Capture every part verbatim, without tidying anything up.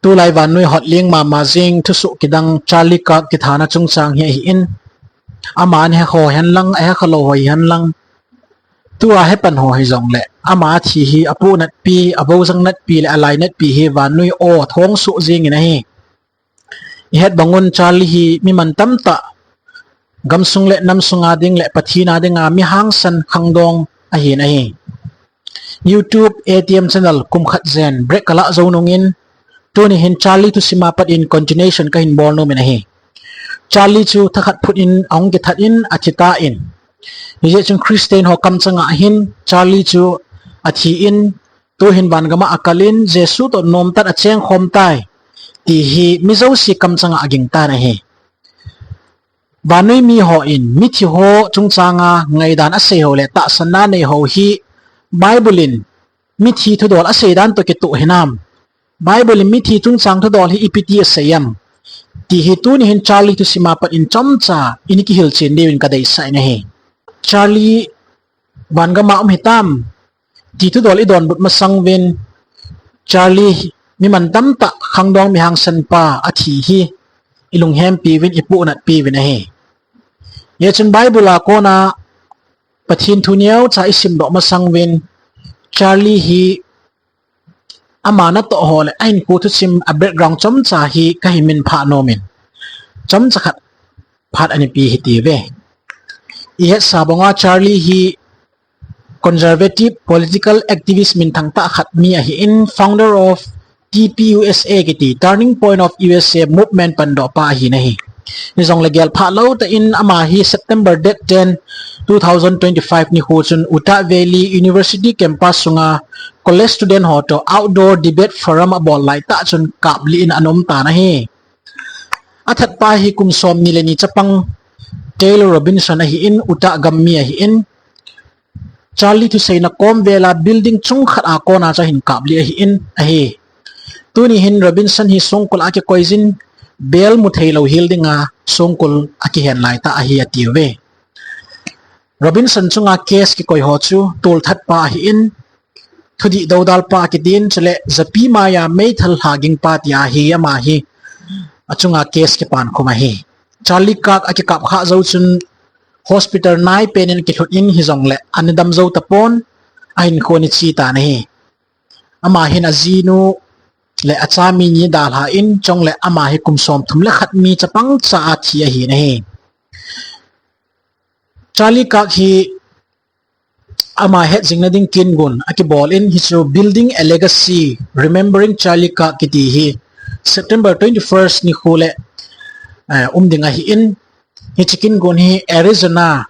Tulai vannoi hot ling mama jing thusoh kidang Charlie Kirk kithana chungchang hi ahin, ama ahe ho hen lang, ahe khalou ho hen lang, tua hepan ho hijongle, ama athi hi apohnatpi, aboujang natpi le alainatpi hi vannoi o thong soh jingin ahi. Ihet bangun Charlie hi mi mantam tah, gamsung le namsung a ding le Pathen a dinga mi hangsan khangdong ahin ahi. YouTube A T M channel kum khat jen break kalah jou nungin, tuni hin Charlie thusim a pat in continuation kahin bol nomin ahi. Charlie chu thakhat phut in ahung kithat in athi tan. Hijeh chun Christian ho kamchang a hin Charlie chu athi in, tuhin van gam a akal in Jesu toh nomtah in acheng khom tai, ti hi mi jouse kamchang a aging tan ahi. Vannoi mi hon mithi ho chungchang a ngaidan asei ho le tahsanna nei ho hi Bible in mithi thudol asei dan toh kitoh hinam? Bible in mithi chungchang thudol hi ipi ti asei em? Ti hi tuni hin Charlie thusim a pat in chomcha in kihil chen diuvin kadeisah in ahi. Charlie van gam a um hitam? Ti thudol idonbut masang uvin, Charlie mi mantam tah khangdong mi hangsan pa athi hi ilunghempi uvin, ipohnatpi uvin ahi. Hijeh chun Bible a kona Pathen thu neocha isim doh masang uvin, Charlie hi ama natoh ho le ahinkho thusim a background chomcha hi kahin minphah nomin, chomcha khat phat anipi hitiuve. Ihetsa banga Charlie hi conservative political activist minthang tah khat mi ahin, founder of T P U S A kiti, Turning Point of U S A Movement pandoh pa ahin ahi. Hijongle gelphah lou tah in ama hi September date ten, two thousand twenty-five nikho chun Utah Valley University campus sunga college student ho toh outdoor debate forum abol laitah chun kaplih in ana um tan ahi. Athat pa hi kum somni le ni chapang Taylor Robinson ahin, Utah gam mi ahin, Charlie thuseina kom vel a building chung khat a kona chu ahin kaplih ahin ahi. Tuni hin Robinson hi songkul a akikoi jin, bail mu thei lou hel dinga songkul a akihen laitah ahi atiuve. Robinson chunga case kikoi ho chu tolthat pa ahin, thudih doudal pa kitin, chule japi maiya meithal lha ging pa tia hi ama hi achunga case kipan khum ahi. Charlie Kirk akikap khah jou chun hospital nai pen in kilhut in hijongle ana dam jou tapon, ahinkho ana che tan ahi. Ama hin ajinu le acha mi ni dalha in, chule ama hi kum somthum le khat mi chapang cha a thi ahin ahi. Charlie Kirk hi ama hetjingna ding kin gun akibol in, hichu Building a Legacy, Remembering Charlie Kirk kiti hi September twenty-first nikho le, eh, um ding ahin, hiche kin gun hi Arizona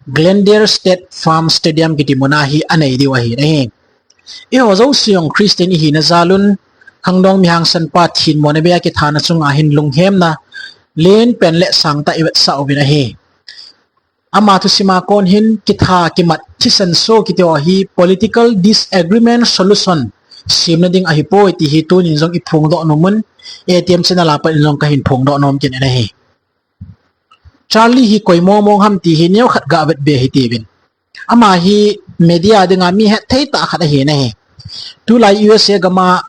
Glendale State Farm Stadium kiti muna hi anei diu ahi, ahi. Eiho jouse jong Christian ihina jalun, khangdong mi hangsan pa thinmona bei a kithana chunga hin lunghemna lenpen le sangtah ivetsah uvin ahi. Ama thusim a kon hin kitha kimat thisan so kiti ho hi political disagreement solution semna ding ahipoi ti hi tunin jong iphongdoh nom un, A T M channel a pat in jong kahin phongdoh nom kit in ahi. Charlie hi koi mong mong ham ti hi neokhat gavet be hitiuvin. Ama hi media dinga mi hetthei tah khat ahi nahi. Tulai U S A gam a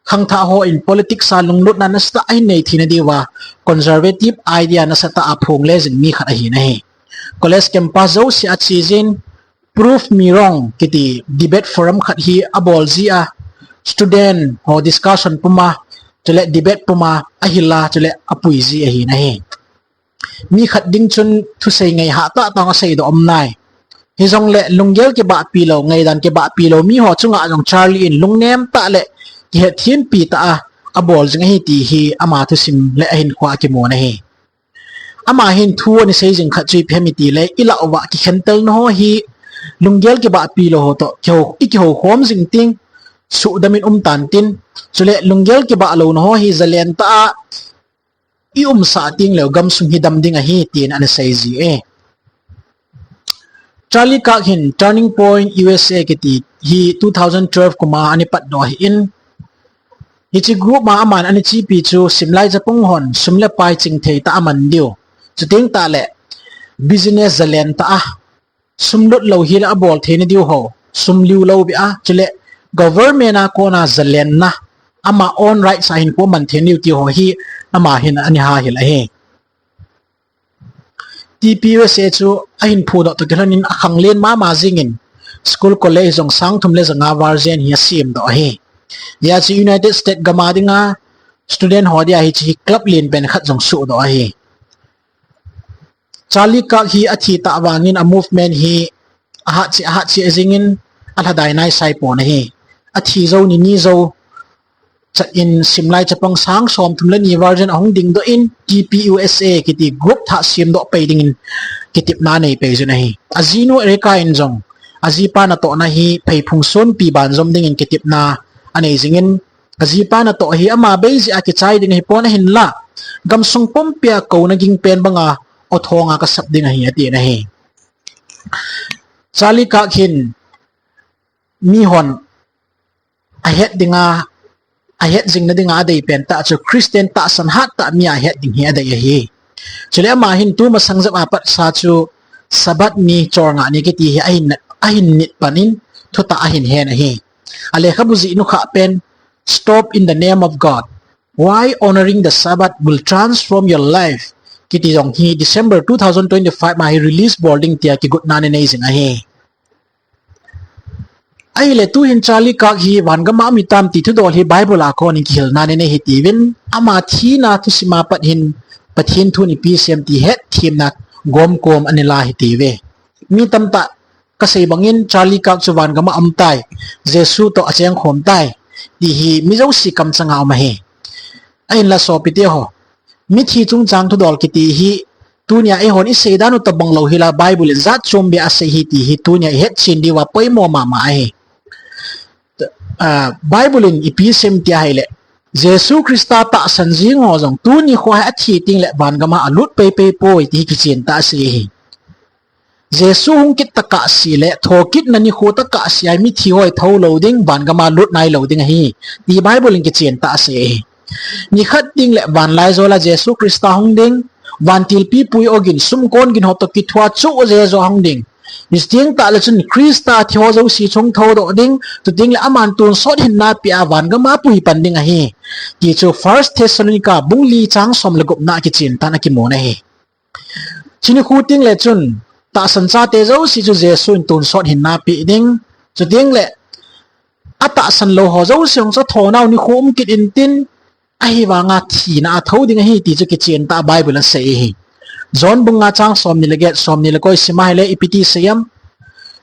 khangthah hon politics a lunglutna nasatah ahin nei theina diuva conservative idea nasatah a phong le jing mi khat ahi nahi. College campus jouse a ache jin, Prove Me Wrong kiti debate forum khat hi abol ji a, student ho discussion puma, chule debate puma ahil a, chule apui ji ahi nahi. Mi khat ding chun thusei ngaiha tah tah asei doh um nai. Hijongle lunggel kibahpi lou, ngaidan kibahpi lou miho chunga jong Charlie in lungnem tah le kihetthem pi tah a abol jing ahi ti hi ama thusim le ahinkhoa kimu nahi. Ama hin thu ana sei jing khat chu ipi ham itile, ilah uva kikhentelna ho hi lunggel kibahpi lou ho toh kihou, ikihou khom jing ting, suhdam in um tan tin, chule lunggel kibah louna ho hi jalen tah a iumsah teng leu gamsung hi dam ding ahi, tin ana sei ji e. Charlie Kirk hin Turning Point U S A kiti hi two thousand twelve kum a ana patdoh ahin, hiche group a aman ana chepi chu simlai chapang hon sum le pai chingthei tah a aman diu, chuteng tah le business jalen tah a, sum lut lou hel a abol theina diu ho, sum liu lou beh a, chule government a kona jalenna ama own rights a hinkho aman thei diu ti ho hi ama hin ana hahil ahi. T P U S A chu ahin phudoh toh kilhonin akhanglen mama jingin school college jong sang thum le ja nga val jen hi asemdoh ahi. Hijeh chun United States gam a dinga student ho dia hiche hi club lenpen khat jong suhdoh ahi. Charlie Kirk hi athi tah vangin a movement hi ahat cheh, ahat cheh jingin alhadai naisai pon ahi. Athi jou ni ni jou chan simlai chapang sang som thum le ni val jen ahung dingdoh in T P U S A kiti group thah semdoh pai dingin kitepna anei pai jin ahi. Ajinu Erica in jong ajipa natohna hi pheiphung sonpi banjom dingin kitepna anei jingin, ajipa natoh hi ama bei jeh a kichai ding ahipon ahinlah gamsung pumpia kouna ging pen banga aw thonga kasap ding ahi atin ahi. Charlie Kirk hin mihon ahet dinga, ahet jingna dinga adei pen tah chu Christian tahsan hattah mi ahet ding hi adei ahi. Chule ama hin tumasang jep a pat sa chu Sabbath ni cholngah ni kiti hi ahin, ahin nit panin thutah ahin hen ahi. Alekhabu jihnu khat pen Stop in the Name of God, Why Honoring the Sabbath Will Transform Your Life kiti jong hi December two thousand twenty-five ma hi release bol ding tia kigotna anei jing ahi. Ahile tuhin Charlie Kirk hi van gam a um hitam ti thudol hi Bible a konin kihilna anei hitiuvin, ama thina thusim a pat hin Pathen thu in ipi asei em ti hetthemna gomkom anei la hitiuve. Mi tamtah kasei bangin Charlie Kirk chu van gam a um tai, Jesu toh achengkhom tai ti hi mi jouse kamchang a um ahi. Ahinla sopite ho, mithi chungchang thudol kiti hi tunia eihon isei dan u tobang lou hila Bible in jat chom beh a asei ahi ti hi tunia ihetchen diuva poimo mama ahi. Ah, Bible in ipi asei em tia ahile, Jesu Christa tahsan jing ho jong tuni khoa hi athi tengle van gam a alut peipei poi ti hi kichen tah a asei ahi. Jesu hung kit tah a asei le thokitna nikho tah a asei a mithi ho hi thou lou ding, van gam a lut nailou ding ahi ti Bible in kichen tah a asei ahi. Nikhat tengle vanlaijol a Jesu Christa hung ding, vantil pipui ogin sumkon gin ho toh kithua chuh jeh a hung ding. Hiche teng tah le chun Christa thi ho jouse chu hung thoudoh ding, chutengle aman tonsot hinna pea van gam a apuipan ding ahi ti chu First Thessalonica bung li chang som le gupna a kichen tah in akimun ahi. Chuni khu tengle chun tahsan chate jouse chu Jesu in tonsot hinna apeh ding. Chutengle atahsan lou ho jouse hung chu athonau nikho um kit intin, ahivanga thina a thou ding ahi ti chu kichen tah a Bible in asei ahi. John bung nga chang somni le get, somni le ko isim a ahile ipi ti asei em?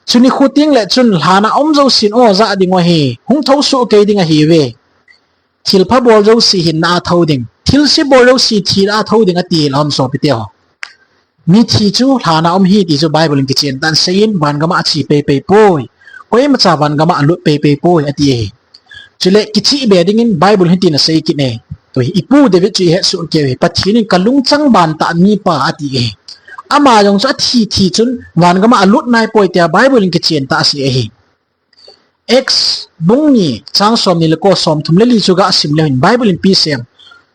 Chuni khu tengle chun lhan a um jousen o jah ding u ahi, hung thou soh kei ding ahiuve. Thilpha bol jouse hinna a thou ding, thilse bol jouse thina a thou ding ati lou ham sopite ho. Mithi chu lhan a um ahi ti chu Bible in kichen tah in asei in, van gam a ache peipei poi. Koimacha van gam a alut peipei poi ati ahi. Chule kicheh be dingin Bible hitin asei kit e. Tua hi ipu David chu ihet soh kei uve. Pathen in kalungchang ban tah a mipa ati ahi. Ama jong chu athi thi chun van gam a alut naipoi tia Bible in kichen tah a asei ahi. Acts bung ni chang somni le ko, somthum le li chu gasim leu hin Bible in ipi asei em?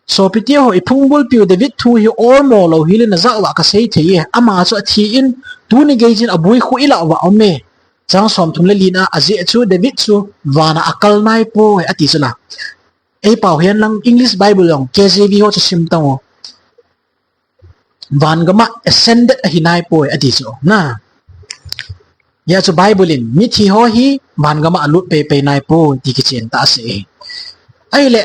Sopite ho, iphung bulpiu David thu hi olmo lou hile najah uva kasei thei e. Ama chu athi in tuni geiyin aboi khu ilah uva aum e. Chang somthum le li na a ajeh chu David chu van a akal naipoi ati chu la. Eipao hen lang English Bible jong K J V ho chu sim tang u. Van gam a ascended ahi naipoi ati chu na. Hijeh chun Bible in mithi ho hi van gam a alut peipei naipoi ti kichen tah a asei. Ahile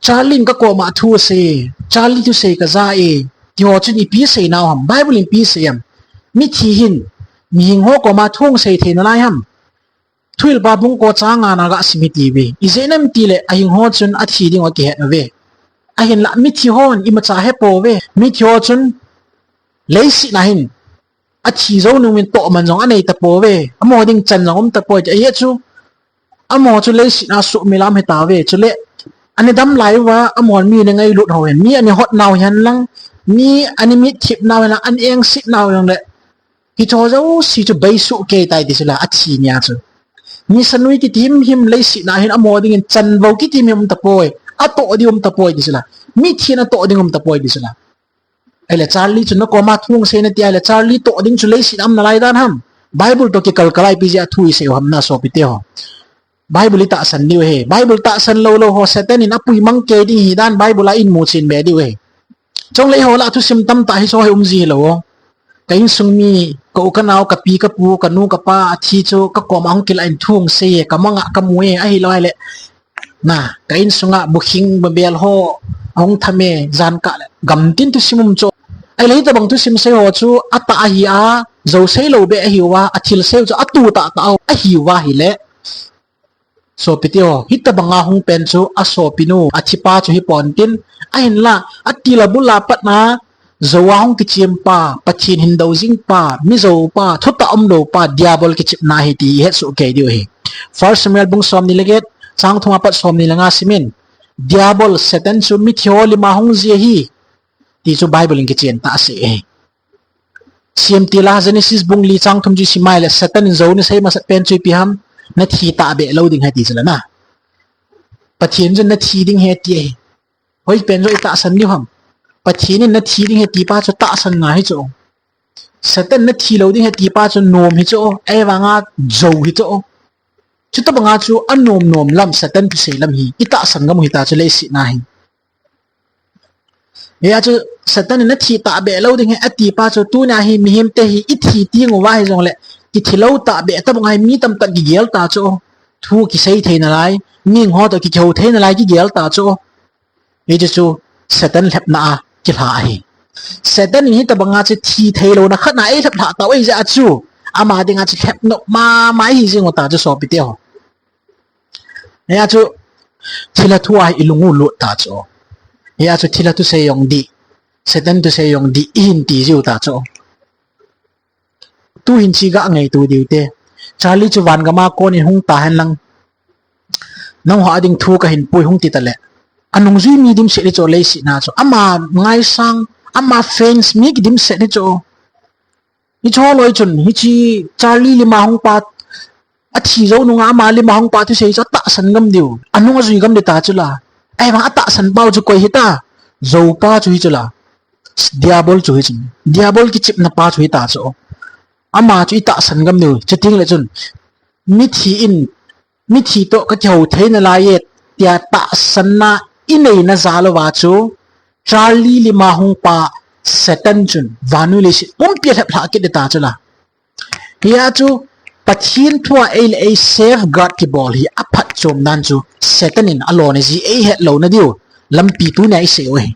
Charlie in kakoma thu asei, Charlie thusei kaja e ti ho chun ipi asei nau ham? Bible in ipi asei em? Mithi hin mihing ho koma thu asei thei nalai ham? Thuhilpa bung ko chang nga na gasim hitiuve. Ijeh inem itile ahing ho chun athi ding u akihet uve. Ahinla mithi hon imacha ahepouve. Mithi ho chun leiset a hin athi jou nung in tohman jong anei tapouve. Amaho ding chan jong um tapoi ti ahi chu. Amaho chu leiset a suhmil a um hitauve. Chule ana dam lai uva amahon mi ana ngailut ho hen, mi ana hot nau hen lang, mi ana mitthip nau hen lang, ana engset nau hen lang le, hiche ho jouse chu beisuh kei tai ti chu la, athi nia chu. Nisa nui kiti himhim leiset a hin amaho dingin chanvou kiti himhim um tapoi, atoh ding um tapoi ti chu la. Mithi in atoh ding um tapoi ti chu la. Ahile Charlie chu nakoma thu asei nati ahile Charlie toh ding chu leiset a um nalai dan ham? Bible toh kikalkal a ipi jeh a thu isei u ham na sopite ho? Bible i tahsan diu ahi. Bible tahsan lou lou ho Satan in apui mang kei ding hi dan Bible a i mu chin be diu ahi. Chule eiho lah thusim tamtah hiche ho hi um ji lou. Ka insung mi, ka u ka nao, ka pi ka pu, ka nu ka pa athi chu ka koma hung kilah in thu hung sei e, ka mang a ka mu e, ahilou ahile na, ka insunga bukhing babel ho ahung tham e, jan kah le gamtin thusim um chu. Ahile hitabang thusim sei ho chu atah ahi a, jou sei lou be ahiuva, athil sei chu atu tah tah ahiuva ahile, sopite ho, hitabanga hung pen chu asopinu, athipa chu hipon tin, ahinla, atil abul a patna, jou a hung kichim pa, Pathen hin dou jing pa, mi jou pa, thutah umlou pa, Diabol kichepna ahi ti ihet soh kei diu ahi. First Samuel bung somni le get, chang thum apat somni le nga simin. Diabol, Satan chu mithi ho lima hung ji ahi, ti chu Bible in kichen tah asei ahi. Siam tila Genesis bung li chang thum chu isim a ahile Satan in jou ana sei masat pen chu ipi ham, na thi tahbeh lou ding ahi ti chu la na. Pathen chun na thi ding ahi ti ahi. Hoi pen chu i tahsan diu ham. Pathen in na thi ding ahi ti pa chu tahsan ngai ahi chu. Satan na thi lou ding ahi ti pa chu nom ahi chu. Ahivanga jou ahi chu. Chutabanga chu anom nom lam Satan thusei lam hi i tahsan ngam u hita chu leiset na hi. Hia chu Satan in na thi tahbeh lou ding ahi ati pa chu tuna hi mihem te hi i thi teng uva hijongle i thi lou tahbeh tabang ahi mi tamtah kigel ta chu. Thu kisei thei nalai, mihing ho toh kikihou thei nalai kigel ta chu. Hichu chu Satan lhepna a kilha ahi. Satan in hitabanga chu thi thei louna khat na ei lhep lha tau ahi jeh a chu ama dinga chu lhep nop mama ahi jing u ta chu sopite ho. Hia chu thilha thu a hi i lung u lut ta chu. Hia chu thilha thusei jong dih, Satan thusei jong dih, i hin ti jiu ta chu. Tu hin chi ga ngaito diu te. Charlie chu van gam a kon in hung ta hen lang. Nangho a ding thu ka hin pui hung ti ta le. A nungjui mi dimset hi chu leiset na chu. Ama ngaisang, ama fans mi kidimset hi chu. Hiche ho loi chun, hiche Charlie lima hung pa, athi jou nunga ama lima hung pa thusei chu atahsan ngam diu. A nung a jui ngam ding ta chu la. Ahivang atahsan pau chu koi hita. Jou pa chu hi chu la. Diabol chu hi chu. Diabol kichepna pa chu hita chu. Ama chu i tahsan ngam diu. Chuteng le chun. Mithi in, mithi toh ka kihou thei nalai e, tia tahsanna i neina jal uva chu, Charlie lima hung pa Satan chun, vannoi leiset pumpi a lhep lha kit ding ta chu la. Hia chu, Pathen thu a ei le ei safeguard kibol hi aphatchom dan chu, Satan in alona ji ei het louna diu, lampi tunia i sei u ahi.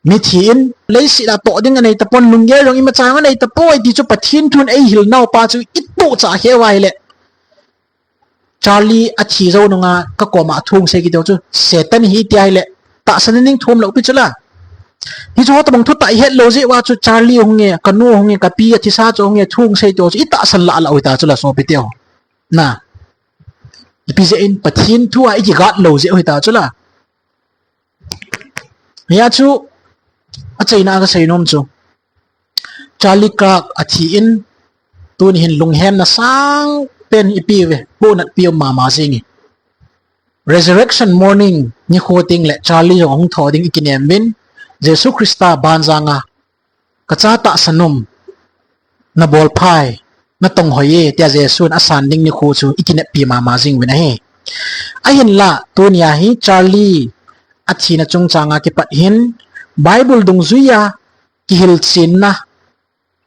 Mithi in, leiset a toh ding anei tapon, lunggel jong imacha anei tapoi, ti chu Pathen thun ei hil nau pa chu i toh cha kheu ahile. Charlie athi jou nunga ka koma thu hung sei kiti chu Satan hi ti ahile. Tahsan ning thum lou pi chu la. Hichu ho tabang thutah i het lou jeh uva chu Charlie hung e, ka nu hung e, ka pi athisa chu hung e, thu hung sei ti chu i tahsan lah lah u hita chu la sopite ho. Na. Ipi jeh in Pathen thu a i kiguard lou jeh u hita chu la. Hia chu, achaina a ka sei nom chu. Charlie Kirk athi in, tuni hin lunghenna sangpen i pe uve, pohnat pe um mama jing e. Resurrection morning, nikho teng le Charlie jong hung thou ding i kinem uvin, Jesu Christa banjang a, ka cha tahsan um, na bolphai, na tonghoi e, tia Jesun asan ding nikho chu i kineppi mama jing uvin ahi. Ahinla, tunia hi Charlie athina chungchang a kipat hin, Bible dungjuia kihilchenna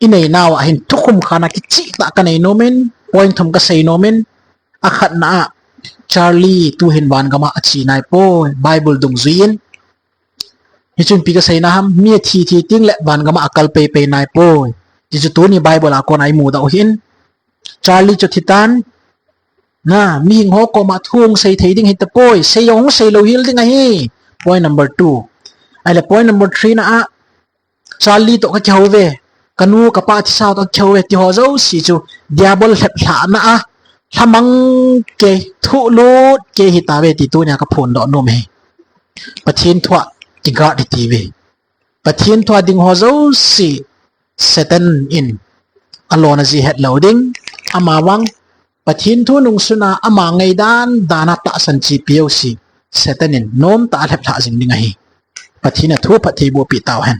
i nei nauva hin thukhum khatna kichehtah ka nei nom in, point thum ka sei nom in, akhatna a, Charlie tuhin vangam a ache nai poi, Bible dungjuiyin, Hichun ipi ka seina ham, mi athi thi teng le vangam a akal pei pei nai poi. Hichu tuni Bible a kona i mudoh u ahin. Charlie chu thitan. Na, mihing ho koma thu hung sei thei ding hita poi. Sei jong hung sei lou hel ding ahi. Point number two. Ahile point number three na a, Charlie toh ka kihou ve. Ka nu ka pa thisa toh ka kihou ve. Ti ho jouse chu Diabol lheplhahna a lhamang kei, thulut kei hita ve ti tunia ka phondoh nom e. Pathen thu a kiguard hiti ve. Pathen thu a ding ho jouse Satan in alona ji het lou ding. Amavang Pathen thu nungsun a ama ngaidan dan a tahsan chepi jouse Satan in nomtah a lheplhah jing ding ahi. Pathen in athu phattheiboh peh tauhen.